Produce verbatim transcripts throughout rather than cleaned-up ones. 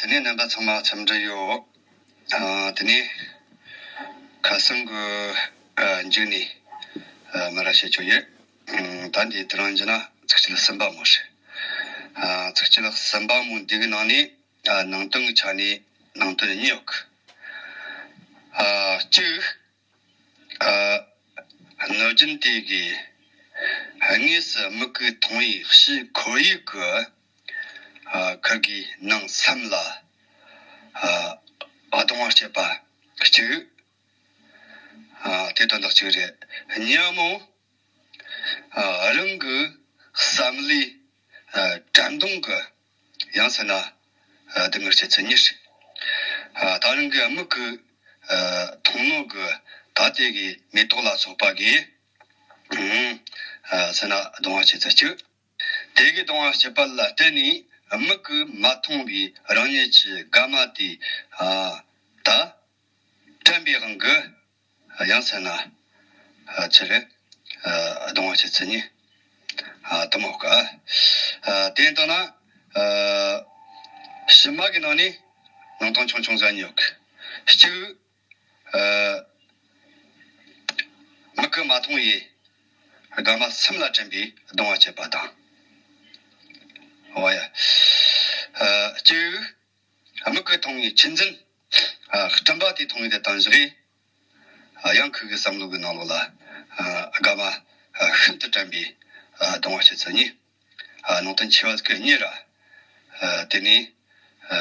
དེ་ནས་རྣམ་པ་ཚང་མ་འཚམས་འདྲི་ཡོད། ཨ། དེ་ནས་ཁ་སང་གི་ཨ་མཇུག་ནས་ཨ་མར་བཤད་ཆོག་ཡོད། ཨ། ད་འདི་དེ་རིང་ཡིན་ན་ཚིགས་བཅད་གསུམ་པ་མོ་རེད། ཨ། ཚིགས་བཅད་གསུམ་པ་མོ་འདི་གི་ནང་ནས་ཨ་ནང་དོན་གྱི་ཆ་ནས་ནང་དོན་གཉིས་ཡོད་གི། ཨ། གཅིག་ཨ། གནོད་སྦྱིན་དེ་གིས་དངོས་སུ་མིག་གིས་མཐོང་བའི་ཕྱིའི་ཁོར་ཡུག་གི་ཨ་ཁུར་གི་ནང་སེམས་ལ་ཨ་གདུང་བ་སྐྱེད་པ་གཅིག། ཨ། དེ་དོན་དག་གཅིག་རེད། གཉིས་མོ། ཨ། རང་གི་བསམ་བློའི་ཨ་དྲན་གདུང་གི་ཡང་ཟེར་ན་ཨ་སྡུག་བསྔལ་སྐྱེད་ཚུལ་གཉིས་རེད། ཨ། ད་རང་གི་མིག་གིས་ཨ་མཐོང་ནོ་གི་ད་དེ་གི་མེ་ཏོག་ལ་སོགས་པ་གི་ཨ་ཟེར་ན་གདུང་བ་སྐྱེད་ཚུལ་གཅིག། དེ་གི་གདུང་བ་སྐྱེད་པ་ལ་བརྟེན་ནས་མིག་གིས་མ་མཐོང་བའི་རང་ཉིད་ཀྱི་དགའ་མ་དེ་ཨ་ད་དྲན་པའི་དབང་གིས་ཡང་ཟེར་ན་ཨ་ཆི་རེད། ཨ་གདུང་བ་སྐྱེད་ཚུལ་གཉིས། ཨ་དེ་མོ་ག་ཨ་དེ་ཡིན་དང་ན་ཨ་ཕྱི་མ་གི་ནང་ནས་ནང་དོན་ཆུང་ཆུང་ཟིག་གཉིས་ཡོད་གི། གཅིག་ཨ་མིག་གིས་མ་མཐོང་བའི་དགའ་མ་སེམས་ལ་དྲན་པའི་གདུང་བ་སྐྱེད་པ་དང་། འོ་ཡ། ཨ་གཅིག་མིག་གིས་མཐོང་བའི་ཆུ་འཛིན། ཨ་སྤྲིན་པ་དེ་མཐོང་བའི་དེ་དང་བཞག་ཡང་ཁུ་གི་བསམ་བློ་གི་ནང་ལོགས་ལ་ཨ་དགའ་མ་ཨ་ཤིན་ཏུ་དྲན་པའི་ཨ་གདུང་བ་སྐྱེད་ཚུལ་གཉིས། ཨ་ནང་དོན་ཆེ་བ་ཟིག་གཉིས་ར། ཨ་དེ་ནས་ཨ་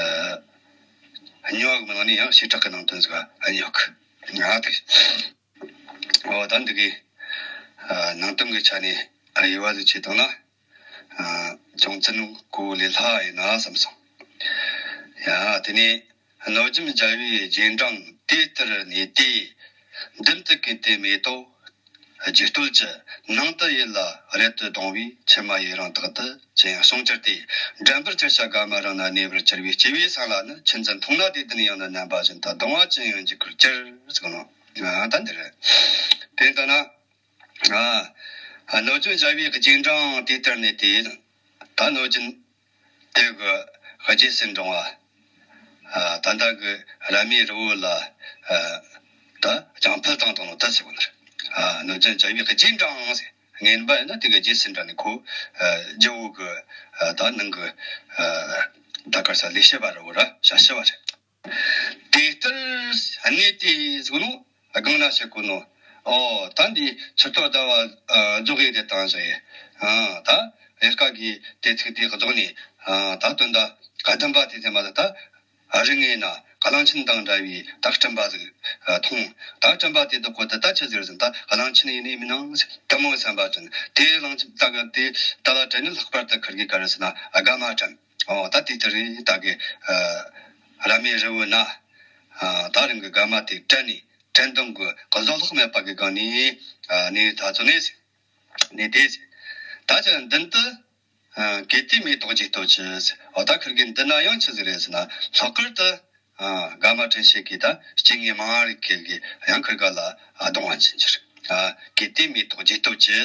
གཉིས་པ་གི་མི་ནང་ནས་ཡང་བྱེ་བྲག་གི་ནང་དོན་ཟིག་ཨ་གཉིས་ཡོད་གི། ང་དེ། འོ་ད་འདི་གི་ཨ་ནང་དོན་གི་ཆ་ནས་ཨ་དབྱེ་བ་ཟིག་ཕྱེ་བཏང་ན། ཨ་ཅུང་ཙམ་གོ་ལས་སླ་ཡིན་ན་བསམ་སོང་། ཡ་དེ་ནས་གནོད་སྦྱིན་རྒྱལ་པོའི་རྗེས་འབྲང་དེ་ལྟར་གནས་ཏེ། མདུན་དུ་གུས་ཏེ་མེ་ཏོག་རྒྱུག་བསྟོད་ཅི། ནང་དུ་ཡིད་ལ་རབ་ཏུ་གདུང་བས། མཆི་མ་ཡི་རང་དག་ཏུ་ཅི་ཡང་ཟུང་གྱུར་ཏེ། འགྲན་པར་ཆེ་ཤ་དགའ་མ་རང་ན་གནས་པར་གྱུར་པའི་སྐྱེ་བོའི་སེམས་ལ་ནི། ཆུ་འཛིན་མཐོང་ན་དེ་བདུན་ཡང་ནི། རྣམ་པ་བཞིན་དུ་གདུང་བ་ཅི་ཡང་འཇུག་པར་གྱུར། ཟེར་ནོ། ཨ་ད་འདི་རེད། དེ་ལྟ་ན། ཨ་གནོད་སྦྱིན་རྒྱལ་པོའི་རྗེས་འབྲང་དེ་ལྟར་གནས་ཏེ། ད་གནོད་སྦྱིན་དེ་གི་རྗེས་སུ་འབྲང་བ། ཨ་ད་ལྟ་གི་ར་མའི་རི་བོ་ལ་ཨ་ད་རྒྱང་ཕུད་བཏང་བཏང་ནོ་ད་ཟེར་བ་ནི་རེད། ཨ་གནོད་སྦྱིན་རྒྱལ་པོའི་རྗེས་འབྲང་ཟེར། ངན་པ་ཡིན་ན་དེ་གི་རྗེས་སུ་འབྲང་ནས་ཁོ་ཨ་རྒྱལ་བོ་གི་ཨ་ད་ནང་གི་ཨ་ད་གར་ས་ལས་བྱེད་པ་རི་བོ་ར་བྱ་བྱེད་པ་རེད། དེ་ལྟར་གནས་ཏེ་ཟེར་ནོ། སྒང་ན་བཤད་གོ་ནོ། ཨོ་ད་འདི་ཕྱི་ལྟོ་ཟླ་བ་ཨ་རྫོགས་ཡས་དེ་བཏང་ཟེར། ཨ་ད་དབྱར་ཁ་གི་དེ་ཚིག་དེ་རྫོགས་ནས་ཨ་ད་སྟོན་ཟླ་བདུན་པ་དེ་ཚེ་མ་ད་ད་རི་ངོས་ན་གླང་ཆེན་དང་འདྲ་བའི་ད་སྤྲིན་པ་ཟིག་ཨ་མཐོང་། ད་སྤྲིན་པ་དེ་དག་གོ་དེ་ད་ཆི་ཟིག་རེད་ཟེར་ན། ད་གླང་ཆེན་ཡིན་ནི་མིན་ནམ་ཟེར་དེ་མོ་བསམ་པ་ཅན་དེ། གླང་ཆེན་ད་གི་དེ་ད་ལ་དྲན་ནས་ལྷག་པར་དུ་ཁུར་གི་ག་རེ་ཟེར་ན་དགའ་མ་དྲན། ཨོ་ད་དེ་ལྟར་རེད། ད་གི་ཨ་ར་མའི་རི་བོ་ན་ཨ་ད་རང་གི་དགའ་མ་དེ་དྲན་ནས། དྲན་གདུང་གི་བཟོད་གླགས་མེད་པ་གི་སྒང་ནས་ཨ་ནི་ད་ཚོ་ནས་ནས་དེ་ད་ཆ་མདུན་དུ་ཨ་གུས་ཏེ་མེ་ཏོག་རྒྱུག་བསྟོད་ཅི། ཨོ་ད་ཁུར་གི་འདི་ན་ཡང་ཆི་ཟིག་རེད་ཟེར་ན། ལྷག་པར་དུ་ཨ་དགའ་མ་དྲན་ཤེས་ཀྱི་ད་སྐྱེ་དངོས་མང་རིགས་ཀྱི་ཡང་ཁུར་ག་ལ་ཨ་གདུང་བ་ཅན་གྱུར། ཨ་གུས་ཏེ་མེ་ཏོག་རྒྱུག་བསྟོད་ཅི།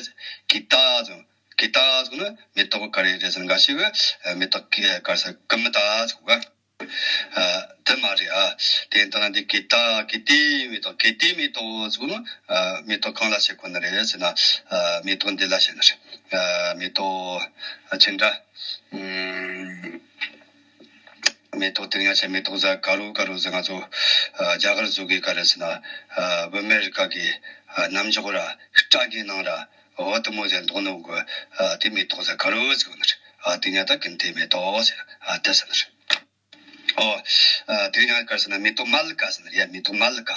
གུས་ད་ཟེར། གུས་ད་ཟེར་ནི་མེ་ཏོག་ག་རེ་རེད་ཟེར་ན། འགའ་ཞིག་གི་མེ་ཏོག་གི་ག་རེ་ཟེར་ཀུ་མུ་ད་ཟེར་ག་ཨ་དེ་མ་རེད། ཨ་དེ་ལྟ་ན་འདི་གུས་ད་གུས་ཏེ་མེ་ཏོག་གུས་ཏེ་མེ་ཏོག་ཟེར་ནི་ཨ་མེ་ཏོག་གང་ལ་བཤད་གོ་ནི་རེད་ཟེར་ན། ཨ་མེ་ཏོག་འདི་ལ་བཤད་ནི་རེད། ཨ་མེ་ཏོག་ཨ་ཆི་འདྲ། ཨུམ། མེ་ཏོག་དེ་ཡང་ཆེ་མེ་ཏོག་ཟ་དཀར་རོ་དཀར་རོ་ཟེར། ང་ཚོ་ཨ་རྒྱ་གར་བཟོ་གི་ག་རེ་ཟེར་ན། ཨ་བུད་མེད་རིགས་ཀ་གི་ཨ་རྣམ་འཇོག་ར་སྐྲ་གི་ནང་ར་འོ་དེ་མོ་ཟེར་འདུག་ནོ་གི། ཨ་དེ་མེ་ཏོག་ཟ་དཀར་རོ་ཟེར་གོ་ནི་རེད། ཨ་དེ་ཡང་ད་གུས་ཏེ་མེ་ཏོག་ཟེར། ཨ་དེ་ཟེར་ནི་རེད། ཨོ། ཨ་དེ་ཡང་ག་རེ་ཟེར་ན་མེ་ཏོག་མ་ལི་ཀ་ཟེར་ནི་རེད། མེ་ཏོག་མ་ལི་ཀ།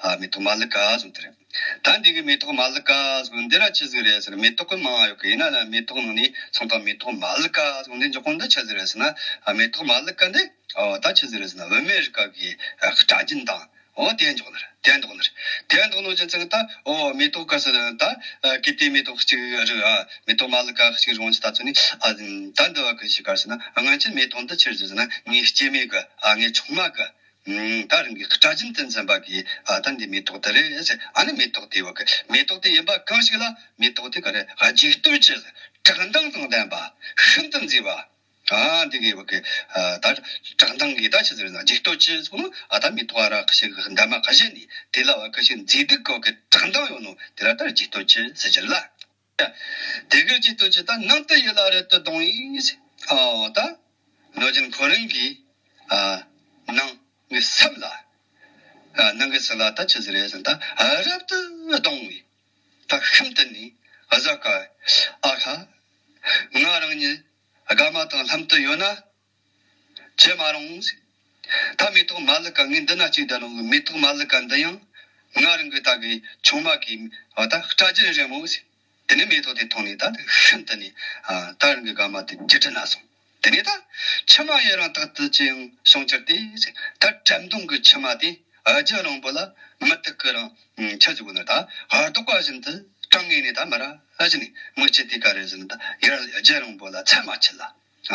ཨ་མེ་ཏོག་མ་ལི་ཀ་ཟེར་དེ་རེད། ད་འདི་གི་མེ་ཏོག་མ་ལི་ཀ་ཟེར་འདི་ར་ཆི་ཟིག་རེད་ཟེར་ན། མེ་ཏོག་གི་མང་ཡོད་གི། ཡིན་ན་ན་མེ་ཏོག་ནང་ནས་ཚང་ད་མེ་ཏོག་མ་ལི་ཀ་ཟེར་འདི་འཇོག་གོ་འདི་ཆི་ཟིག་རེད་ཟེར་ན། ཨ་མེ་ཏོག་མ་ལི་ཀ་འདི་ཨོ་ད་ཆི་ཟིག་རེད་ཟེར་ན། བུད་མེད་རིགས་ཀ་གི་ཨ་སྐྲ་རྒྱན་དང་ཨོ་དེ་འཇོག་ནི་རེད། དེ་འདོགས་ནི་རེད། དེ་འདོགས་ནོ་ཅན་ཚང་ད་ཨོ་མེ་ཏོག་ག་ཟེར་ད་ཨ་གུས་ཏེ་མེ་ཏོག་གཅིག་རེད། ཨ་མེ་ཏོག་མ་ལི་ཀ་གཅིག་རུང་ཅི་ད་ཚོ་ནི། ཨ་ད་འདི་བ་གི་ཞིག་ག་ཟེར་ན། ཨ་ང་ཆེན་མེ་ཏོག་འདི་ཆི་ཟིག་ཟེར་ན། ངའི་སྐྱེ་དམན་གི་ཨ་ངའི་ཆུང་མ་གི་ཨ་ད་རང་གི་སྐྲ་རྒྱན་དུ་འཛིན་པ་གི་ཨ་ད་འདི་མེ་ཏོག་དེ་རེད་ཟེར། ཨ་ནི་མེ་ཏོག་དེ་བ་གི་མེ་ཏོག་དེ་ཡིན་པ་གང་ཞིག་ལ་མེ་ཏོག་དེ་ག་རེ་རྒྱུག་བསྟོད་ཅི་ཟེར། དྲག་མདངས་དང་ལྡན་པ་ཤིན་ཏུ་མཛེས་པ། ཨ་འདི་གི་བ་གི་ཨ་ད་བཀྲག་མདངས་གི་ད་ཆི་ཟེར་ན་འཇིག་སྟོབས་ཆེ་ཟེར་ནོ། ཨ་ད་མེ་ཏོག་ཨ་རག་ཞིག་འདབ་མ་ག་བཞི་ནི་དེ་ལ་བ་གི་ཞིག་མཛེས་སྡུག་གི་བ་གི་བཀྲག་མདངས་ཡོད་ནོ་དེ་ལ་ད་འཇིག་སྟོབས་ཆེ་ཟེར་གྱི་ལ། དེ་གི་འཇིག་སྟོབས་ཆེ་ད་ནང་དུ་ཡིད་ལ་རབ་ཏུ་གདུང་བའི་ཨ་ད་གནོད་སྦྱིན་ཁོ་རང་གི་ཨ་ནང་གི་སེམས་ལ་ཨ་ནང་གི་སེམས་ལ་ད་ཆི་ཟེར་རེད་ཟེར་ན་ད་རབ་ཏུ་གདུང་བའི། ད་ཤིན་ཏུ་ནས་གཟབ་དཀའ། ཨ་ཁ། ང་རང་ཉིད་དགའ་མ་དང་ལྷན་དུ་ཡོད་ན་ཅི་མ་རུང་། ད་མེ་ཏོག་མ་ལི་ཀ་ངས་འདི་ན་གཅིག་བསྡད་ནོ་མེ་ཏོག་མ་ལི་ཀ་འདི་ཡང་ང་རང་གི་ད་གི་ཆུང་མ་གི་ད་སྐྲ་རྒྱན་རེད་མོ། དེ་ནས་མེ་ཏོག་དེ་མཐོང་ནས་ད་ཤིན་ཏུ་ནས་ད་རང་གི་དགའ་མ་དེ་འཇིགས་སྐྲག་ན་སོང་། དེ་ནས་ད་མཆི་མ་ཡི་རང་དག་ཏུ་ཅི་ཡང་བྱུང་གྱུར་ཏེ། ད་དྲན་གདུང་གི་མཆི་མ་དེ་ཨ་རྒྱུ་རིང་པོ་ལ་མུ་ཏིག་གི་རང་ཆ་ཟིག་ནི་ད་ཨ་རྡོག་པ་བཞིན་དུ་གྲང་ངེས་ནས་ད་མ་ར་ཨ་ཞིག་ནས་མིག་ཆུ་དེ་ག་རེ་ཟིན་ད་ཡར་རྒྱུ་རིང་པོ་ལ་ཚད་མ་ཆད་ལ།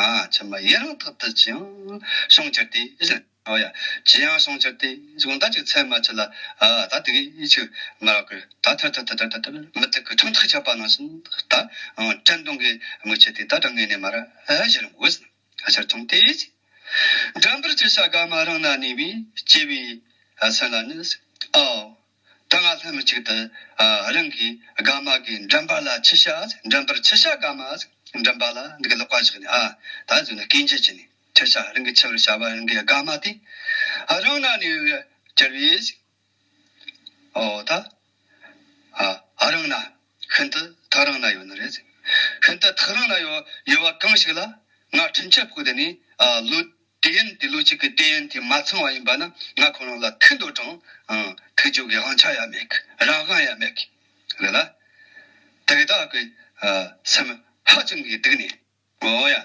ཨ་མཆི་མ་ཡི་རང་དག་ཏུ་ཅི་ཡང་བྱུང་གྱུར་ཏེ་ཟིན། ཨོ་ཡ། ཅི་ཡང་བྱུང་གྱུར་ཏེ་ཟིན་ད་ཅིག་ཚད་མ་ཆད་ལ། ཨ་ད་དེ་གི་ཡིད་ཆེས་མ་རག་གི་ད་ཐར་ཐར་ཐར་ཐར་ཐར་མུ་ཏིག་གི་ཕྲེང་ཐག་ཆད་པ་ནང་བཞིན་ད་དྲན་གདུང་གི་མིག་ཆུ་དེ་ད་གྲང་ངེས་ནས་མ་ར་ཨ་ཞིག་རིང་པོ་ཟིན། ཨ་ཤར་ཐུང་སྟེ། འགྲན་པར་ཅི་བྱ་དགའ་མ་རང་ན་གནས་པའི་སྐྱེ་བོའི་སེམས་ལ་ནི། ཨའོ། ད་ང་ལྷན་ཅིག་ཏུ་རང་གི་དགའ་མ་གི་འགྲན་པ་ལ་ཅི་བྱ། འགྲན་པར་ཅི་བྱ་དགའ་མ། འགྲན་པ་ལ་འདི་གི་ལོག་པ་ཞིག་ནི་ཨ་ད་ཟོ་ན་སྐྱེ་འཇིག་ཅི་ནི་ཅི་བྱ། རང་གི་འཆི་བར་བྱ་བ་རང་གི་དགའ་མ་དེ་རང་ན་ནི་གྱུར་པའི། ཨོ་ད། ཨ་རང་ན། ཤིན་ཏུ་ཐག་རིང་ན་ཡོད་ནི་རེད། ཤིན་ཏུ་ཐག་རིང་ན་ཡོད་ཡོད་པ་གང་ཞིག་ལ་ང་ཕྲིན་ཆད་ཕོག་དེ་ནི་ཨ་ལོ་དུས་ཡུན་དེ་ལོ་གཅིག་གི་དུས་ཡུན་དེ་མ་ཚང་བ་ཡིན་པ་ན་ང་ཁོ་རང་ལ་ཐུག་འདོད་གྲང་ཨ་ཐུག་རྒྱུ་གི་དབང་ཆ་ཡང་མེད་གི་རང་དབང་ཡང་མེད་གི་རེད་ལ། དེ་གི་ད་གི་ཨ་སེམས་ཧ་ཅང་གི་སྡུག་ནས། ཨོ་ཡ།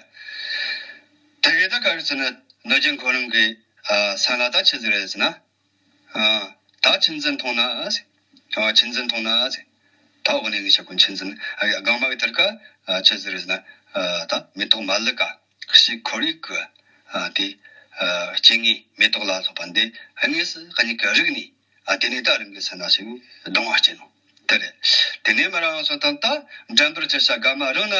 དེ་གའི་ད་ག་རེ་ཟེར་ན་གནོད་སྦྱིན་ཁོ་རང་གི་ཨ་སེམས་ལ་ད་ཆི་ཟིག་རེད་ཟེར་ན། ཨ་ད་ཆུ་འཛིན་མཐོང་ན་ཟེར། ཨ་ཆུ་འཛིན་མཐོང་ན་ཟེར། ད་འོག་ནས་ངས་བཤད་གོ་ཆུ་འཛིན་ཨ་སྒང་མ་གི་དེར་ཀ་ཨ་ཆི་ཟིག་རེད་ཟེར་ན། ཨ་ད་མེ་ཏོག་མ་ལི་ཀ་ཤི་ཁོར་ཡུག་གི་ཨ་དེ་ཨ་སྐྱེ་དངོས་མེ་ཏོག་ལ་སོགས་པ་འདི་དངོས་སུ་ཨ་ཉིད་ཀྱི་རིག་ནས། ཨ་དེ་ནས་ད་རང་གི་སེམས་ན་ཞིག་གདུང་བ་སྐྱེས་ནོ། དེ་རེད། དེ་ནས་མ་རང་སོང་དང་ད་འགྲན་པར་ཅི་བྱ་དགའ་མ་རང་ན་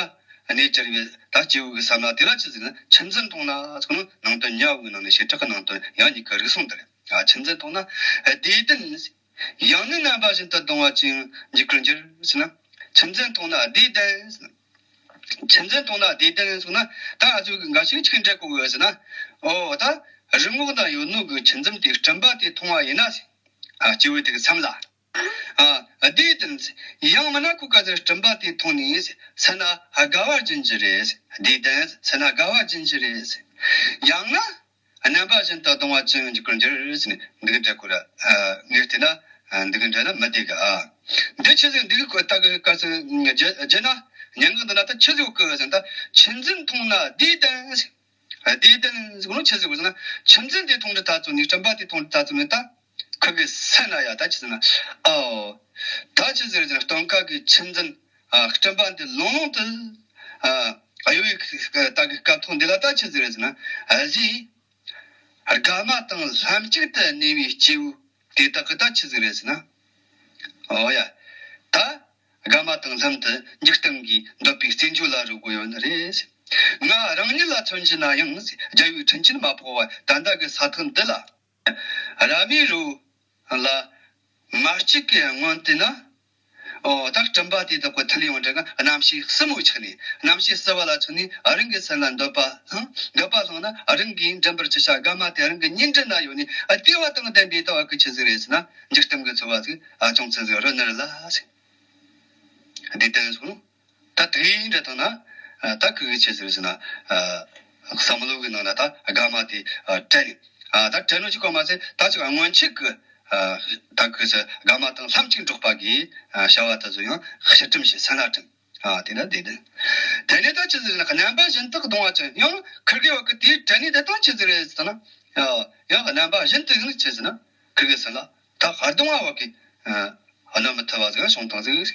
གནས་གྱུར་པའི་ད་སྐྱེ་བོ་གི་བསམ་ན་དེ་ལ་ཆི་ཟེར་ན་ཆུ་འཛིན་མཐོང་ན་ཟེར་ནོ་ནང་དོན་ཉ་བོའི་ནང་ནས་བྱེ་བྲག་གི་ནང་དོན་ཡང་གཉིས་ཀྱི་རིགས་སོང་དེ་རེད། ཨ་ཆུ་འཛིན་མཐོང་ན་བདེ་ལྡན་ཡང་ནི་རྣམ་པ་བཞིན་དུ་གདུང་བ་ཅི་ཡང་འཇིག་པར་འགྱུར་ཟེར་ན། ཆུ་འཛིན་མཐོང་ན་བདེ་ལྡན་ཟེར་ན། ཆུ་འཛིན་མཐོང་ན་བདེ་ལྡན་ཟེར་ན་ད་ང་ཚོས་འགའ་ཞིག་ཅིག་འདྲ་གོ་དགོས་ཟེར་ན། ཨོ་ད་རི་ངོགས་ན་ཡོད་ནོ་གི་ཆུ་འཛིན་དེ་སྤྲིན་པ་དེ་མཐོང་བ་ཡིན་ན་ཟེར། ཨ་སྐྱེ་བོ་དེ་གི་སེམས་ལ། ཨ་བདེ་ལྡན་ཟེར། ཡང་མིན་ན་ཁོ་ག་ཟེར་སྤྲིན་པ་དེ་མཐོང་ནས་ཟེར་སེམས་ན་དགའ་བ་སྦྱིན་རྒྱུ་རེད་ཟེར། བདེ་ལྡན་ཟེར་སེམས་ན་དགའ་བ་སྦྱིན་རྒྱུ་རེད་ཟེར། ཡང་ན། རྣམ་པ་བཞིན་དུ་གདུང་བ་ཅི་ཡང་འཇིག་པར་འགྱུར་ཟེར་ནས་འདི་གི་འདྲ་གོ་ར། ཨ་ངས་བལྟས་ན་ཨ་འདི་གི་འདྲ་ན་མི་བདེ་གི་ཨ། འདི་ཆི་ཟིག་འདི་གི་ད་གི་སྐབས་སུ་བརྗོད་བརྗོད་ན་སྙན་ངག་འདི་ན་ད་ཆི་ཟིག་གི་ཟེར་ན་ད་ཆུ་འཛིན་མཐོང་ན་བདེ་ལྡན་ཟེར། བདེ་ལྡན་ཟེར་གོ་ནོ་ཆི་ཟིག་ཟེར་ན་ཆུ་འཛིན་དེ་མཐོང་དུས་ད་ཚོ་ནས་སྤྲིན་པ་དེ་མཐོང་དུས་ད་ཚོ་ནས་ད་ཁོ་གི་སེམས་ན་ཡ་ད་ཆི་ཟེར་ན་ཨའོ། ད་ཆི་ཟིག་ཟེར་ན་སྟོན་ཁ་གི་ཆུ་འཛིན་ཨ་སྤྲིན་པ་འདི་ལོང་ལོང་དུ་ཨ་གཡོ་བའི་ད་གི་སྐབས་ཐོག་འདི་ལ་ད་ཆི་ཟིག་རེད་ཟེར་ན་ཨ་ཟི། དགའ་མ་དང་ལྷན་ཅིག་ཏུ་གནས་པའི་སྐྱེ་བོ་དེ་དག་གི་ད་ཆི་ཟིག་རེད་ཟེར་ན། ཨོ་ཡ། ད་དགའ་མ་དང་ལྷན་དུ་འཇིག་རྟེན་གྱི་འདོད་པའི་རྩེད་འཇོ་ལ་རོལ་གོ་ཡོད་ནི་རེད། ང་རང་ཉིད་ལ་མཚོན་གྱི་ན་ཡང་རྒྱལ་བའི་དྲིན་ཆེན་མ་ཕོག་པ་ད་ལྟ་གི་ས་ཐག་འདི་ལ། ར་མའི་རོ་ལ་མ་གཅིག་གི་སྔོན་དེ་ན། ཨོ་ད་སྤྲིན་པ་དེ་དག་གི་ཐིལ་ཡོང་འདྲ་གི་རྣམ་ཤེས་བསིལ་མོ་ཆགས་ནས་རྣམ་ཤེས་བསིལ་བ་ལ་མཚོན་ནས་རང་གི་སེམས་ལ་འདོད་པ་བསླངས། འདོད་པ་བསླངས་ན་རང་གིས་འགྲན་པར་ཅི་བྱ་དགའ་མ་དེ་རང་གི་ཉེ་འབྲེལ་ན་ཡོད་ནས་བདེ་བ་དང་ལྡན་པའི་ལྟ་བ་གི་ཆི་ཟིག་རེད་ཟེར་ན་འཇིག་རྟེན་གྱི་འཚོ་བ་ཟིག་ཨ་ཅུང་ཙམ་ཟིག་རོལ་ནི་རེད་ལ་ཟེར། བདེ་ལྡན་སོང་། ད་དེ་འདྲ་བཏང་ན་ད་གི་གི་ཆི་ཟིག་རེད་ཟེར་ན་བསམ་བློ་གི་ནང་ན་ད་དགའ་མ་དེ་དྲན་ནས་ད་དྲན་ནོ་ཅིག་གོ་མ་ཟད་ད་ཅིག་སྔོན་ཆད་གི་ད་གི་ཟེར་དགའ་མ་དང་ལྷན་ཅིག་འགྲོགས་པ་གི་བྱ་བ་དེ་ཚོ་ཡང་ཕྱིར་དྲན་བྱེད་སེམས་ལ་དྲན། ཨ་དེ་ན་བདེ་ལྡན། དེ་ནས་ད་ཆི་ཟེར་ན་རྣམ་པ་བཞིན་དུ་གདུང་བ་ཅན་ཡང་ཁིར་གི་བ་གི་དེའི་དྲན་ནས་དེ་དང་ཆི་ཟིག་རེད་ཟེར་ན། ཡང་རྣམ་པ་བཞིན་དུ་ཡང་ཆི་ཟེར་ན་ཁིར་གི་སེམས་ལ་ད་གདུང་བ་བ་གི་གནོན་མི་ཐུབ་པ་ཟིག་བྱུང་བཏང་ཟིག་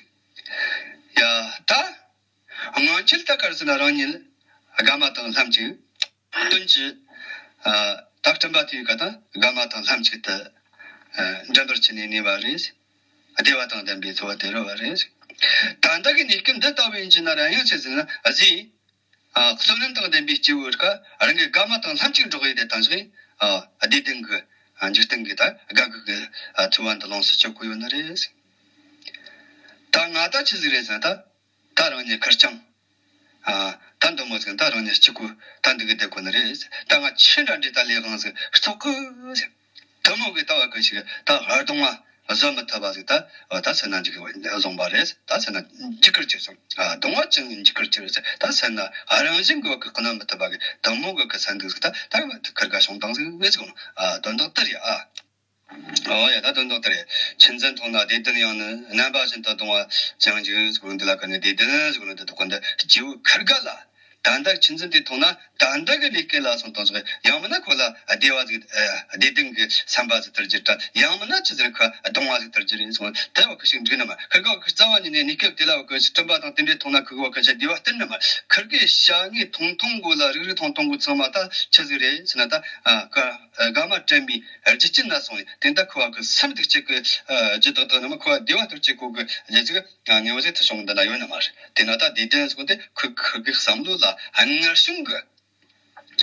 ཡ་ད་སྔོན་ཆད་ད་ག་རེ་ཟེར་ན་རང་ཉིད་དགའ་མ་དང་ལྷན་ཅིག་སྟོན་གྱི་ད་སྤྲིན་པ་དེའི་ཀ་ད་དགའ་མ་དང་ལྷན་ཅིག་ཏུ་འགྲན་པར་ཕྱིན་ནས་གནས་པ་རེད། བདེ་བ་དང་ལྡན་པའི་འཚོ་བ་དེ་རོལ་བ་རེད། ད་ལྟ་གི་གནས་སྐབས་འདི་ལྟ་བུ་ཡིན་གྱི་ན་ར་ཡང་ཆི་ཟེར་ན་གཟི། ཨ། བསོད་ནམས་དང་ལྡན་པའི་སྐྱེ་བོའི་ཁ་རང་གི་དགའ་མ་དང་ལྷན་ཅིག་འགྲོགས་ཡོད་དེ་དང་ཞིག་ཨ། བདེ་ལྡན་གྱི་ཨ། འཇིག་རྟེན་གྱི་ད་དགའ་གི་གི་ཨ། འཚོ་བ་འདི་ལོངས་སུ་སྤྱོད་དགོས་ཡོད་ནི་རེད། ད་ང་ད་ཆི་ཟིག་རེད་ཟེར་ན་ད། ད་རང་ཉིད་ཁེར་རྐྱང་། ཨ། ད་འདི་མོ་ཟིག་ད་རང་ཉིད་གཅིག་པུ་ད་འདི་གི་བསྡད་དགོས་ནི་རེད། ད་ང་ཆི་འདྲ་འདྲི་ད་ལས་དབང་ཟིག་རྩོག་གི་ཟེར། དེ་མོ་གི་ལྟ་བ་གི་ཞིག་ད་གདུང་བ་བཟོད་མི་ཐུབ་པ་ཟིག་ད་ད་སེམས་ན་འཇིག་གི་བཟུང་བ་རེད། ད་སེམས་ན་འཇིགས་སྐུལ་བྱེད་སོང་། ཨ། གདུང་བ་ཅན་འཇིགས་སྐུལ་བྱེད་རེད། ད་སེམས་ན་རང་བཞིན་གི་བ་གི་གནོན་མི་ཐུབ་པ་གི་དེ་མོ་གི་གི་སེམས་འདུག་ཟིག་ད་ད་ཁེར་ག་བྱུང་བཏང་ཟིག་ཟེར་གོ་ནོ། ཨ། དོན་དག་དེ་རེད་ཨ། ཨོ་ཡ། ད་དོན་དག་དེ་རེད། ཆུ་འཛིན་མཐོང་ན་བདེ་ལྡན་ཡང་ནི། རྣམ་པ་བཞིན་དུ་གདུང་བ་ཅན་འཇིགས་ཟེར་གོ་ནོ་འདི་ལ་ག་ནས་བདེ་ལྡན་ཟེར་གོ་ནོ་འདི་དག་གོ་འདི་སྐྱེ་བོ་ཁེར་ག་ལ། ད་ལྟ་ཆུ་འཛིན་དེ་མཐོང་ན་ད་ལྟ་གི་ལས་སྐལ་ལ་སོང་དང་ཟིག་ཡང་མིན་ན་ཁོ་ལ་བདེ་བ་ཟིག་ཨ། བདེ་ལྡན་གྱི་བསམ་པ་ཟིག་དར་རྒྱུ་ད། ཡང་མིན་ན་ཆི་ཟེར་ཁ་གདུང་བ་ཟིག་དར་རྒྱུ་རེད་གསུངས། དེ་བ་ཁི་ཞིག་འགྲིག་ནི་མ། ཁིར་ག་ཁི་རྩ་བ་ཉིད་ནས་གནས་སྐབས་དེ་ལ་བ་ཁི་སྤྲིན་པ་དང་དེ་འདྲའི་མཐོང་ན་ཁི་གི་བ་ཁི་ཆ་བདེ་བ་སྟེར་ནི་མ། ཁིར་གི་བྱ་དངོས་མཐོང་མཐོང་གོ་ལ་རིག་རིག་མཐོང་མཐོང་གོ་ཚང་མ་ད་ཆི་ཟིག་རེད་ཟེར་ན་ད། ཨ། ག་ཨ། དགའ་མ་དྲན་པའི་རྒྱུ་རྐྱེན་ན་སོང་བས་དེ་འདྲ་ཁི་བ་ཁི་སེམས་སྡུག་ཅིག་གི་ཨ། རྒྱུ་དག་དག་ནི་མ། ཁི་བ་བདེ་བ་སྟེར་ཅིག་གོ་གི་རྒྱུ་ཅིག་ཨ། ངེས་པ་ཟིག་ཐུ་བྱུང་འདི་ན་ཡོད་ནི་མ་རེད། དེ་ན་ད་བདེ་ལྡན་ཟེར་གོ་དེ་ཁི་ཁི་གི་བསམ་བློ་ལ་སྔར་བྱུང་གི་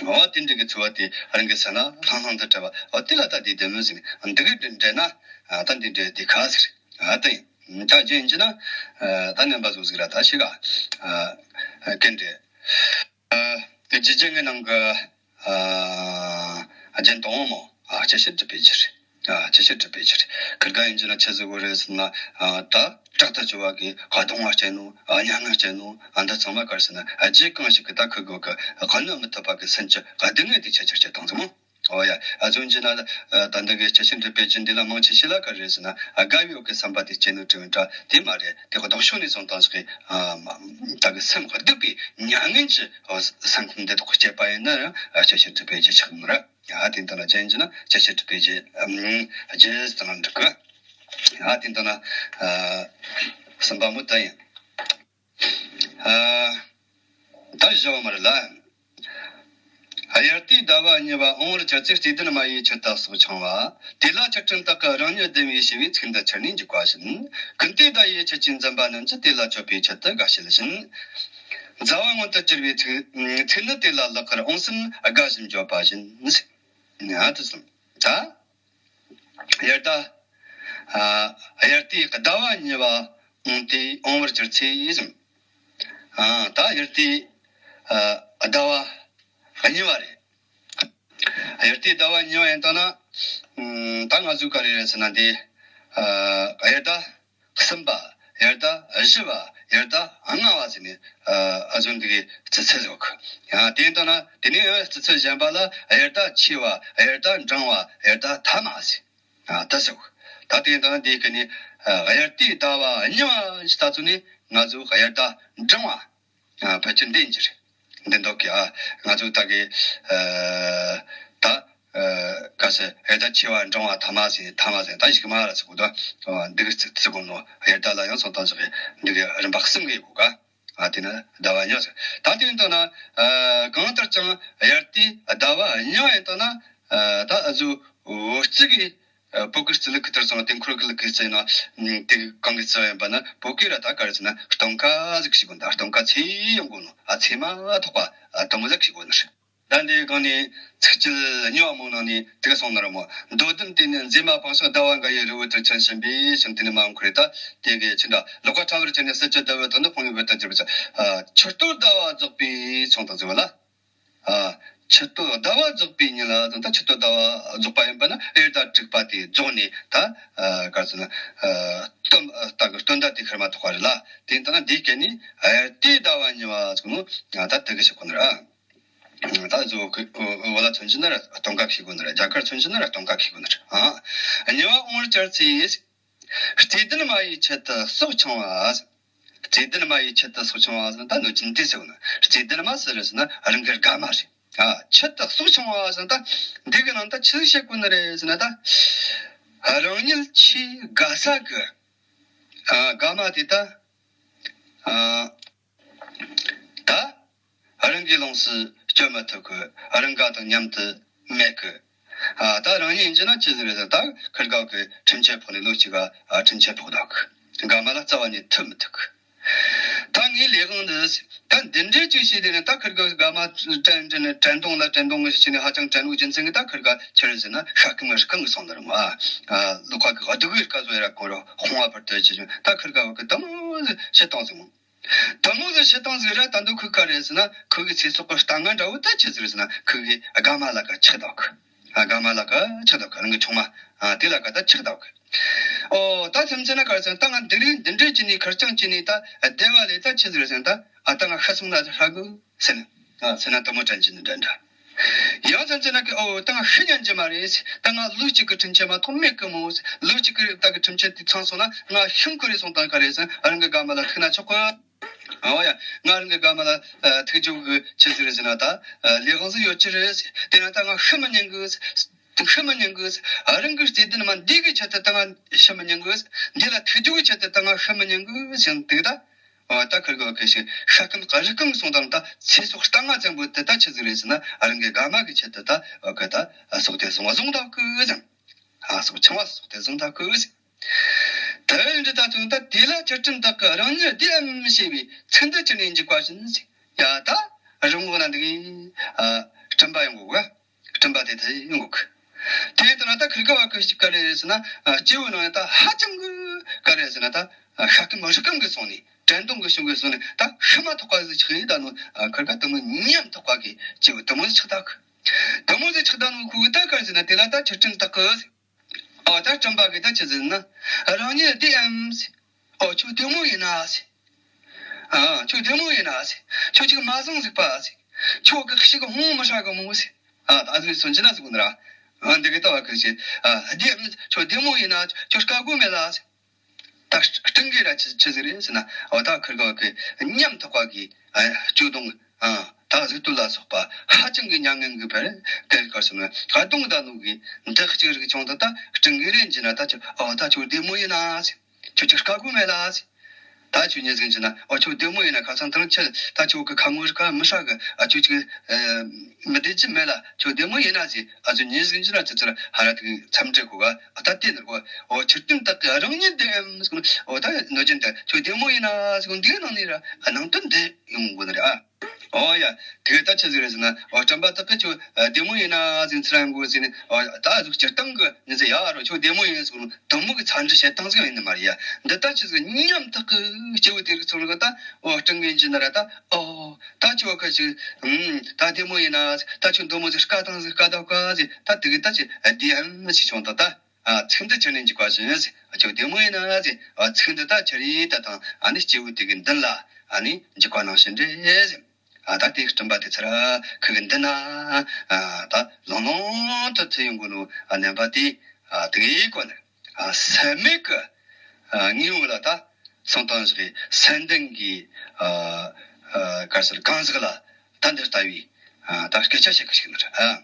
འོ་དེ་འདྲ་གི་འཚོ་བ་དེ་རང་གི་སེམས་ན་ལྷང་ལྷང་དུ་བྲལ་བ། འོ་དེ་ལ་ད་བདེ་ལྡན་མོ་ཟེར་ནས་འདི་གི་འདྲ་འདྲ་ན་ཨ། ད་འདི་འདྲ་དེ་ཁ་ཟེར། ཨ། དེ་ད་རྒྱན་གྱི་ན་ཨ། ད་ནན་པ་བཟོ་ཟིག་ར་ད་ཤི་ག་ཨ། ཀན་འདྲ་ཨ། དེ་རྒྱུ་རྒྱན་གྱི་ནང་གི་ཨ། རྒྱན་དང་མོ་ཨ། སྐྱེ་ཤི་སྒྲིབ་པའི་རྒྱུ་རེད། ཨ། སྐྱེ་ཤི་སྒྲིབ་པའི་རྒྱུ་རེད། ཁིར་ག་ཡིན་གྱི་ན་ཆི་ཟིག་གོ་རེད་ཟེར་ན་ཨ། ད་དྲག་ཏུ་འཚོ་བ་གི་གདུང་བ་སྐྱེ་ནོ། ཨ། མྱ་ངན་སྐྱེ་ནོ། ཨ། འདི་ཚང་མ་ག་རེ་ཟེར་ན་རྒྱུ་གང་ཞིག་གི་ད་ཁི་གོ་གི་གནོན་མི་ཐུབ་པ་གི་སེམས་ཀྱི་སྡུག་བསྔལ་དེ་ཆེ་ཆེར་སྐྱེ་བཏང་ཟིག་མོ། ཨོ་ཡ། ཨ། བཟོ་གྱི་ན་ད་འདི་གི་སྐྱེ་ཤི་སྒྲིབ་པའི་རྒྱུ་འདི་ལ་མང་ཆེ་ཤོས་ལ་ག་རེ་ཟེར་ན་ཨ། དགའ་བའི་འོག་གི་བསམ་པ་དེ་སྐྱེ་ནོ་དྲན་འདྲ་དེ་མ་རེད། དེ་ལྡོག་ཕྱོགས་ནས་སོང་དང་ཞིག་གི་ཨ། ད་གི་སེམས་སྡུག་པའི་མྱ་ངན་གྱི་སེམས་ཁམས་འདི་དག་སྐྱེས་པ་ཡིན་ན་ཡང་སྐྱེ་ཤི་སྒྲིབ་པའི་རྒྱུ་ཆགས་ནི་རེད། ཨ། དེ་འདི་ན་རྒྱན་གྱི་ན་སྐྱེ་ཤི་སྒྲིབ་པའི་རྒྱུ་རྒྱུ་ཟེར་ན་འགྲིག་གི། ཨ། དེ་འདི་ན་གསུམ་པ་མོ་ད་ཡིན། ཨ། ད་བཞི་བ་མར་ལ། དབྱར་དུས་ཟླ་བ་གཉིས་པ་འོང་བར་གྱུར་ཚེ། བརྩེ་ལྡན་མ་ཡིས་ཆེད་དུ་སྲོག་འཆང་བ། དེ་ལ་ཆུ་ཕྲན་དག་གིས་རང་ཉིད་བདེན་པའི་ཞི་བའི་ཚིག་འདི་ཕྱིར་ནས་འཇུག་པ་བཞིན། ཀུན་ཏུ་བརྡ་ཡི་ཆུ་ཆེན་འཛིན་པ་རྣམས་ཀྱིས། དེ་ལ་མཆོད་པའི་ཆེད་དུ་དགའ་བྱེད་བཞིན། མཛའ་བ་མངོན་དུ་གྱུར་པའི་ཚིག་ཚིག་ནི་དེ་ལ་ལགས་ཀར་འོང་སེམས་དགའ་བཞིན་བརྗོད་པ་བཞིན། ཨ། དེ་གསུམ། ད་དབྱར་ཟླ། ཨ། དབྱར་དུས་ཟླ་བ་གཉིས་པ་འོང་སྟེ་འོང་བར་གྱུར་ཚེ་གསུམ། ཨ། ད་དབྱར་དུས་ཨ། ཟླ་བ་གཉིས་པ་རེད། དབྱར་དུས་ཟླ་བ་གཉིས་པ་ཡིན་དང་ན། ཨ། ད་ང་ཚོ་ག་རེ་རེད་ཟེར་ན་འདི། ཨ། དབྱར་ཟླ་གསུམ་པ། དབྱར་ཟླ་བཞི་པ། དབྱར་ཟླ་ལྔ་པ་ཟེར་ནས། ཨ། ཨ་ཟོ་འདི་གི་ཚུལ་ཚུལ་ཟེར་གི། ཡང་དེ་ཡིན་དང་ན་དེ་ནས་ཡང་ཚུལ་ཚུལ་གཞན་པ་ལ་དབྱར་ཟླ་ཆེ་བ། དབྱར་ཟླ་འབྲིང་བ། དབྱར་ཟླ་ཐ་མ་ཟེར། ཨ། ད་ཟེར་གི། ད་དེ་ཡིན་དང་ན་འདི་གི་ནི། ཨ། དབྱར་དུས་ཟླ་བ་གཉིས་པ་ཞིག་ད་ཚོ་ནི་ང་ཚོ་དབྱར་ཟླ་འབྲིང་བ། ཨ། ཕལ་ཆེར་འདི་ཡིན་གྱི་རེད། འདི་འདོད་གི། ཨ། ང་ཚོ་ད་གི། ཨ། ད། ཨ། ག་ཟེར། དབྱར་ཟླ་ཆེ་བ། འབྲིང་བ། ཐ་མ་ཟེར། ཐ་མ་ཟེར། ད་ཞིག་མ་ར་ཚིག་གོ་ད། ཨ། འདི་གི་ཚིག་ཚིག་གོ་ནོ། དབྱར་ཟླ་ལ་ཡང་སོང་དང་ཞིག་གི་འདི་གི་རིམ་པ་གསུམ་གི་ཡོད་གོ་ག་ཨ། དེ་ནི་ཟླ་བ་གཉིས་ཟེར། ད་དེ་ཡིན་དང་ན། ཨ། གང་ལྟར་ཀྱང་དབྱར་དུས་ཟླ་བ་གཉིས་པ་ཡིན་དང་ན། ཨ། ད་ཨ་ཟོ་བོད་སྤྱི་གི་ཨ། བོད་ཀྱི་སྤྱི་ལུགས་ཀྱི་དུར་སོང་དེ་འཁོར་གྱི་ལུགས་ཀྱི་རྩིས་ན། དེ་གང་གི་རྩིས་ཡིན་པ་ན་བོད་ཀྱི་ར་ད་ག་རེ་ཟེར་ན་སྟོན་ཁ་ཟིག་ཞིག་དགོས་ན། སྟོན་ཁ་ཚེ་ཡོང་དགོས་ནོ། ཨ། ཚེ་མ་ཐོག་པ། ཨ། དུ་མོ་ཟིག་ཞིག་དགོས་ནི་རེད། ད་འདི་གང་ནས་ཚིགས་བཅད་གཉིས་པ་མོ་ནང་ནས་དེ་ག་སོང་ནི་ར་མོ། མདོ་དོན་དེ་ནི་མཛེས་མ་སྤང་ཞིང་ཟླ་བ་འགའ་ཡི་རི་བོ་དེར་ཁྱོད་བྱིན་པས་གསུངས། དེ་ནི་མ་འཁོར་རེ་ད་དེ་གི་ཕྱིར་འདྲ་ལོག་པ་ཕྲ་བར་གྱུར་ནས་ཟིལ་གྱིས་བརྡབས་པའི་དོན་ནི་ཕུང་བའི་བུ་དང་གྱུར་པ་ཆགས། ཨ། ཆུ་སྟོད་ཟླ་བ་རྫོགས་པས་གསུངས་དང་ཟེར་བ་ལ། ཨ། ཆུ་སྟོད་ཟླ་བ་རྫོགས་པའི་ཉིན་ལ་དང་། ད་ཆུ་སྟོད་ཟླ་བ་རྫོགས་པ་ཡིན་པ་ན་དབྱར་ཟླ་དྲུག་པ་དེ་རྫོགས་ནས་ད། ཨ། ག་རེ་ཟེར་ན། ཨ། སྟོན། ཨ། ད་གི་སྟོན་ཟླ་དེ་ཤར་མ་ཐོགས་པ་རེད་ལ། དེ་ཡིན་ད་ན་འདི་སྐད་ནི་དབྱར་དུས་ཟླ་བ་གཉིས་པ་ཟེར་ནོ། ཨ། ད་དེ་གི་ཞིག་གོ་ནི་ར། ད་བཟོ་གི་བོད་ལ་མཚོན་གྱི་ན་ར་སྟོན་ཁ་ཞིག་གོ་ནི་ར། རྒྱ་གར་མཚོན་གྱི་ན་ར་སྟོན་ཁ་ཞིག་གོ་ནི་ར། ཨ། གཉིས་པ་འོང་བར་གྱུར་ཚེ། བརྩེ་ལྡན་མ་ཡི་ཆེད་དུ་སྲོག་འཆང་བ། བརྩེ་ལྡན་མ་ཡི་ཆེད་དུ་སྲོག་འཆང་བ་ཟེར་ན་ད་གནོད་སྦྱིན་དེ་ཟེར་བ་ན། བརྩེ་ལྡན་མ་ཟེར་རེད་ཟེར་ན་རང་གི་དགའ་མ་རེད། ཨ། ཆེད་དུ་སྲོག་འཆང་བ་ཟེར་ན་ད་འདི་གི་ནང་ད་ཆི་ཟིག་བཤད་དགོས་ནི་རེད་ཟེར་ན་ད། རང་ཉིད་ཆེས་དགའ་ས་གི། ཨ། དགའ་མ་དེ་ད། ཨ། ད་རང་གིས་ལོངས་སུ་སྤྱོད་མི་ཐུབ་གི། རང་དགའ་དང་མཉམ་དུ་མེད་གི། ཨ། ད་རང་ཉིད་ཡིན་གྱི་ན་ཅི་ཟིག་རེད་ཟེར། ད་ཁིར་ག་གི་ཁྲིམས་ཆད་ཕོག་ནས་ལོ་གཅིག་ག་ཨ། ཁྲིམས་ཆད་ཕོག་འདུག་གི། དགའ་མ་ལ་རྩ་བ་ནས་ཐུབ་མི་ཐུབ་གི། ད་ངའི་ལས་དབང་འདི། ད་འདི་འདྲའི་ཅིག་བྱས་དེ་ནས་ད་ཁིར་གི་དགའ་མ་དྲན་དྲན་དྲན་གདུང་ལ་དྲན་གདུང་གི་བྱས་ནས་ཧ་ཅང་དྲན་གི་རྒྱུ་མཚན་གི་ད་ཁིར་ག་ཆི་རེད་ཟེར་ན་ཤ་སྐམ་རི་སྐམ་གི་སོང་ད་རུང་ཨ། ལོ་ཁ་གི་སྡུག་གི་རི་ཀ་བཟོ་ཡ་ར་ཁོ་ར་ཧོང་བ་བར་དུ་ཆི་ཆི་ད་ཁིར་ག་བ་གི་དུ་མོ་ཟིག་བྱེད་སྟངས་ཟིག་མོ། དུ་མོ་ཟིག་བྱེད་སྟངས་ཟིག་ར་ད་འདུག་ཁུ་ག་རེད་ཟེར་ན་ཁུ་གི་ཚེ་སྲོག་གི་རྟ་རྔ་འདྲ་བོ་ད་ཆི་ཟིག་རེད་ཟེར་ན་ཁུ་གི་དགའ་མ་ལ་ཀ་ཆགས་འདུག་ཨ། དགའ་མ་ལ་ཀ་ཆགས་འདུག་རང་གི་ཆུང་མ་ཨ་དེ་ལ་ཀ་ད་ཆགས་འདུག་ཨོ་ད་སེམས་ཅན་ན་གར་ཚང་ད་ང་འདི་རིགས་འདི་འདྲས་ཀྱི་ནི་ཁར་ཅང་ཀྱི་ནི་ད་བདེ་བ་ལས་ད་ཆི་ཟིག་རེད་ཟེར་ན་ད་ཨ་ད་ང་ཤི་སོང་ན་ཧྲ་གི་ཟེར་ན་ཨ་ཟེར་ན་དུ་མོ་དྲན་གྱི་ནི་འདྲ་འདྲ། ཡང་སེམས་ཅན་ན་གི་ཨོ་ད་ང་ཤི་ཉན་གྱི་མ་རེད་ཟེར། ད་ང་ལུག་གཅིག་གི་ཁྲིམས་ཆད་མ་གཏོགས་མེད་གི་མོ་ཟེར། ལུག་གཅིག་གི་ད་གི་ཁྲིམས་ཆད་དེ་ཚང་སོང་ན་ང་ཤིང་ཀུ་རེ་སོང་ད་ག་རེད་ཟེར་ན་རང་གི་དགའ་མ་ལ་ཐུག་ན་ཆོག་གི། ཨོ་ཡ། ང་རང་གི་དགའ་མ་ལ་ཐུག་རྒྱུ་གི་ཆི་ཟིག་རེད་ཟེར་ན་ད་ལས་དབང་ཟིག་ཡོད་ཀྱི་རེད་ཟེར། དེ་ན་ད་ང་ཤི་མི་ཉན་གི་ཟེར། ཤི་མི་ཉན་གི་ཟེར། རང་གི་བརྩེ་ལྡན་མ་འདི་གི་ཆེད་དུ་ད་ང་ཤི་མི་ཉན་གི་ཟེར། འདི་ལ་ཐུག་རྒྱུ་གི་ཆེད་དུ་ད་ང་ཤི་མི་ཉན་གི་ཟེར་འདུག་ད། ཨོ་ད་ཁིར་གི་ཁི་ཤི་ཤ་སྐམ་ག་རི་སྐམ་སོང་དང་ད་ཚེ་སྲོག་རྟ་རྔ་ཙམ་པོ་དེ་ད་ཆི་ཟིག་རེད་ཟེར་ན་རང་གི་དགའ་མ་གི་ཆེད་དུ་ད་ཨོ་གི་ད་སྲོག་དེ་བཟུང་བ་བཟུང་ད་གི་ཟེར། ཨ་སྲོག་ཆུང་བ་སྲོག་དེ་བཟུང་ད་གི་ཟེར། དེ་འདྲ་ད་དུང་ད་དེ་ལ་ཆུ་སྤྲིན་དག་གི་རང་ཉིད་བདེ་འམ་ཞེས་པའི་ཚིག་འདི་ཅི་ནས་འཇུག་པ་བཞིན་ཟེར། ཡ་ད་རི་ངོགས་ན་འདུག་གི་ཨ་སྤྲིན་པ་ཡོང་གོ་གི། སྤྲིན་པ་དེ་དེ་ཡོང་གོ་གི། དེ་ལྟར་ན་ད་ཁིར་ག་བ་གི་ཞིག་ག་རེ་རེད་ཟེར་ན་ཨ་སྐྱེ་བོའི་ནང་ཡང་ད་ཧ་ཅང་གི་ག་རེ་རེད་ཟེར་ན་ད་ཤ་སྐམ་རི་སྐམ་གི་སོང་ནས་དྲན་གདུང་གི་གཞུང་གི་སོང་ནས་ད་ཤི་མ་ཐག་པ་ཟིག་ཆགས་ཡིན་ད་ནོ། ཨ་ཁིར་ག་དུ་མོ་ཉམ་ཐག་པ་གི་སྐྱེ་བོ་དུ་མོ་ཟིག་ཆགས་ད་གི། དུ་མོ་ཟིག་ཆགས་ད་ནོ་ཁུ་གི་ད་ག་རེ་ཟེར་ན་དེ་ལ་ད་ཆུ་སྤྲིན་དག་གི་ཟེར། ཨོ་ད་སྤྲིན་པ་གིས་ད་ཅི་ཟེར་ན། རང་ཉིད་བདེ་འམ་ཟེར། ཨོ་ཁྱོད་བདེ་མོ་ཡིན་ན་ཟེར། ཨ་ཁྱོད་བདེ་མོ་ཡིན་ན་ཟེར། ཁྱོད་ཅིག་མ་བཟང་ཟིག་པ་ཟེར། ཁྱོད་གི་ཤི་གི་ཧོང་མི་ཧྲ་གི་མོ་ཟེར། ཨ་ད་ཨ་ཟུག་སོན་ཅི་ན་ཟེར་གོ་ནི་ར། ཨ་འདི་གི་ལྟ་བ་གི་ཟེར། ཨ་བདེ་འམ་ཁྱོད་བདེ་མོ་ཡིན་ན་ཁྱོད་དཀའ་གོ་མེད་ལ་ཟེར། ད་སྤྲིན་གིས་ར་ཆི་ཆི་ཟིག་རེད་ཟེར་ན། ཨོ་ད་ཁིར་ག་གི་ཉམ་ཐག་པ་གི་ཨ་སྐྱོ་གདུང་། ཨ་ད་གཟུགས་སྟོད་ལ་སོགས་པ་ཧ་ཅང་གི་མྱ་ངན་གི་བར་གལ་དཀར་སོང་ན་ཁ་གདུང་ད་ནུ་གི་འདི་གཅིག་རིག་བྱུང་ད་ད་སྤྲིན་གིས་རེད་འཇི་ན་ད་ཁྱོད་ཨོ་ད་ཁྱོད་བདེ་མོ་ཡིན་ན་ཟེར། ཁྱོད་ཅིག་དཀའ་གོ་མེད་ལ་ཟེར། ད་ཁྱོད་ཉིན་ཟིག་འཇི་ན་ཨོ་ཁྱོད་བདེ་མོ་ཡིན་ན་ཁ་སང་ཐང་ཆད་ད་ཁྱོད་གི་ཁ་ངོ་རི་ཁ་མི་ཧྲ་གི། ཨ་ཁྱོད་ཅིག་མི་བདེ་ཅི་མེད་ལ་ཁྱོད་བདེ་མོ་ཡིན་ན་ཟེར། ཨ་ཚོ་ཉིན་ཟིག་འཇི་ན་ཙི་ཙི་ར་ཧ་ར་ཐུག་མཚམས་འདྲི་གོ་ག། ཨ་ད་དེ་ནི་གོ། ཨོ་ཆུ་སྤྲིན་དག་གི་རང་ཉིད་བདེ་འམ་ཟེར། ཨོ་ད་ནོ་ཅན་ད་ཁྱོད་བདེ་མོ་ཡིན་ན་ཟེར། འདིའི་ནང་ནས་ར་ནང་དོན་འདི་ཡོང་གོ་ནི་རེད་ཨ། ཨོ་ཡ། དེ་ད་ཆི་ཟིག་རེད་ཟེར་ན། ཨོ་སྤྲིན་པ་དག་གིས་ཁྱོད་བདེ་མོ་ཡིན་ན་ཟེར་ཚུར་ཡོང་གོ་ཟེར་ནས། ཨོ་ད་གཟུགས་སྤྱིར་བཏང་གི་ནི་ཟེར་ཡ་རོ་ཁྱོད་བདེ་མོ་ཡིན་ཟེར་ནོ་དུ་མོ་གི་ཚ་འདྲི་བྱེད་སྟངས་ཟིག་ཡིན་ནི་མ་རེད་ཡ། འདི་ད་ཆི་ཟིག་ཉམ་ཐག་གི་སྐྱེ་བོ་དེ་རིགས་ཚོ་ལ་ད་ཨོ་སྤྲིན་གིས་འཇི་ན་ར་ད་ཨོ་ད་ཁྱོད་ཁ་ཅིག་ཨུམ་ད་བདེ་མོ་ཡིན་ན་ད་ཁྱོད་དུ་མོ་ཟིག་དཀའ་སྟངས་ཟིག་དཀའ་ད་དཀའ་ཟིག་ད་དེ་གི་ད་ཅི་བདེ་འམ་ཟེར་བྱུང་ད་ད། ཨ་ཚིག་འདི་ཅི་ནས་འཇུག་པ་བཞིན་ཟེར། ཨ་ཁྱོད་བདེ་མོ་ཡིན་ན་ཟེར། ཨ་ཚིག་འདི་ད་ཁྱེར་ཡིན་ད་དང་ཨ་ནི་སྐྱེ་བོ་དེ་གི་མདུན་ལ་ཨ་ནི་འཇུག་པ་ནང་བཞིན་རེད་ཟེར། ཨ་ད་དེ་སྤྲིན་པ་དེ་ཚུར་ཁུ་གི་མདུན་ན་ཨ་ད་ལོང་ལོང་དུ་ཐུག་ཡོང་གོ་ནོ་ཨ་རྣམ་པ་དེ་ཨ་དེ་གི་གོ་ནི་ཨ་སེམས་མེད་གི་ཨ་ངེས་པ་ལ་ད་སོང་དང་ཞིག་སེམས་ལྡན་གྱི་ཨ་ཨ་གར་སར་གང་ཟག་ལ་ད་འདི་ལྟ་བུའི་ཨ་ད་སྐད་ཆ་བཤད་གི་ཞིག་ནི་རེད་ཨ།